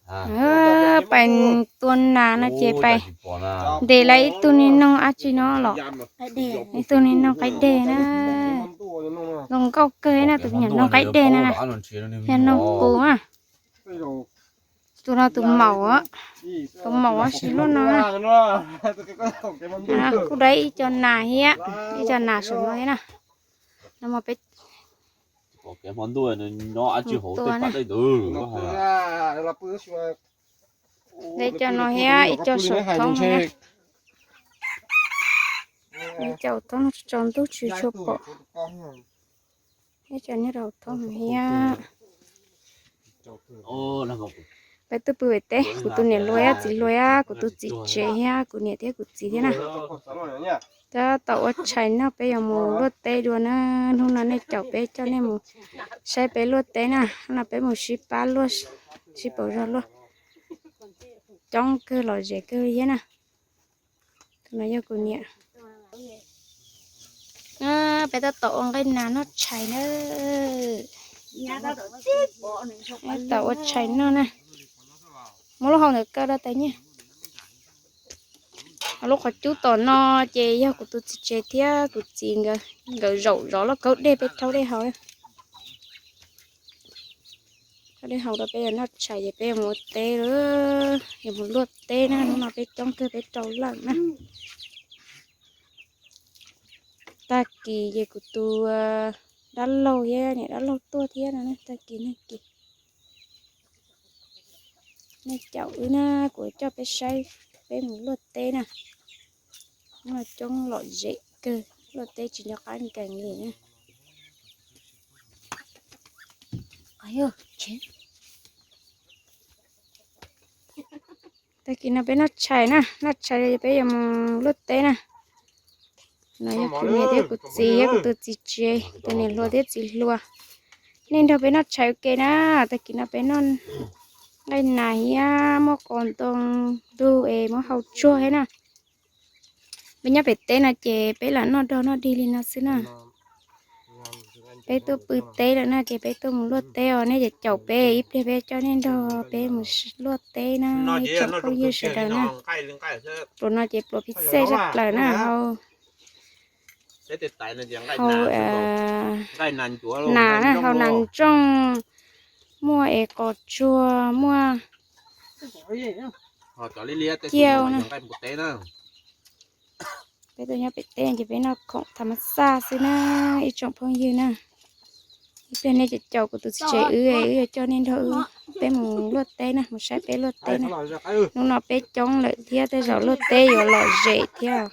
Pais tua nas no ces pais ntes lawv ib tug niag noog dab tsi no los, ib tug niag noog qaib deg na, zoo nkauj kawg na, tus me nyuam noog qaib deg na, yog noog qus na. Tus no tus maum, tus maum siv luaj no. Kuj dab ib co nas thiab, ib co nas saum no thiab na. No peb tua na. Ib co no thiab ib co saum thoob na. Ib co thoob no tsaus ntuj tsis tshua pom. Ib co nyob rau thoob no thiab. Peb tuaj pw pem teb, kuv tus niam hluas thiab txiv hluas thiab kuv tus txiv tsev thiab kuv niam thiab kuv txiv thiab na. Tab tom ua tshais noj peb yuav mus luaj teb dua na. Hnub no nej caum peb coj nej mus saib peb luaj teb na. Hnub no peb mus sib pab luaj, sib pauv zog luaj. Coob kawg lom zem kawg li thiab na. Tus no yog kuv niam. Peb tab tom ua nqaij nas noj tshais na. Tab tom ua tshais noj na. Muab lub hau ntawd kaw rau tais nyiaj. Lub qhov cub tom no ces yog kuv tus txiv tsev thiab kuv txiv nkawd, nkawd zaum zov lauj kaub dej peb rhaub dej haus. Rhaub dej haus rau peb yuav noj tshais ces peb yuav mus ua teb, yuav mus luaj teb na. Hnub no peb coob kawg peb rau leej na. Tag kis ces kuv tus dab laug thiab niam dab laug tuaj thiab no, tag kis nej caum wb na, kuv coj peb saib peb mus luaj teb na. Hnub no coob lom zem kawg, luaj teb tsis nco qab nkees li na. Tag kis no peb noj tshais na, noj tshais peb yuav mus luaj teb na. No yog kuv niam thiab kuv txiv thiab kuv tus txiv tsev, kuv tus niam hluas thiab txiv hluas. Nej nrog peb noj tshais ua ke na, tag kis no peb noj nqaij nas thiab muaj qos ntoo ntug es muab hau tsuag thiab na. Peb nyob pem teb no ces peb lam noj dog noj dig li no xwb na. Peb tuaj pw teb lawm no ces peb tuaj mus luaj teb os, nej caum peb ib pliag peb coj nej nrog peb mus luaj teb na ib tsoom phooj ywg sawv daws na. Pluas no ces pluas phij xej zaj plaws na, hau, hau nas na, hau nas ntsooj, muaj es qos tsuag, muaj ciaj na. Peb tuaj nyob pem teb ces peb noj khoom tham mas xaj xwb na ib tsoom phooj ywg na. Ib pliag nej caum kuv tus txiv tsev wb, wb yuav coj nej nrog wb peb mus luaj teb na, mus saib peb luaj teb na. Hnub no peb coob lawm thiab tej zaum luaj teb yuav lom zem thiab.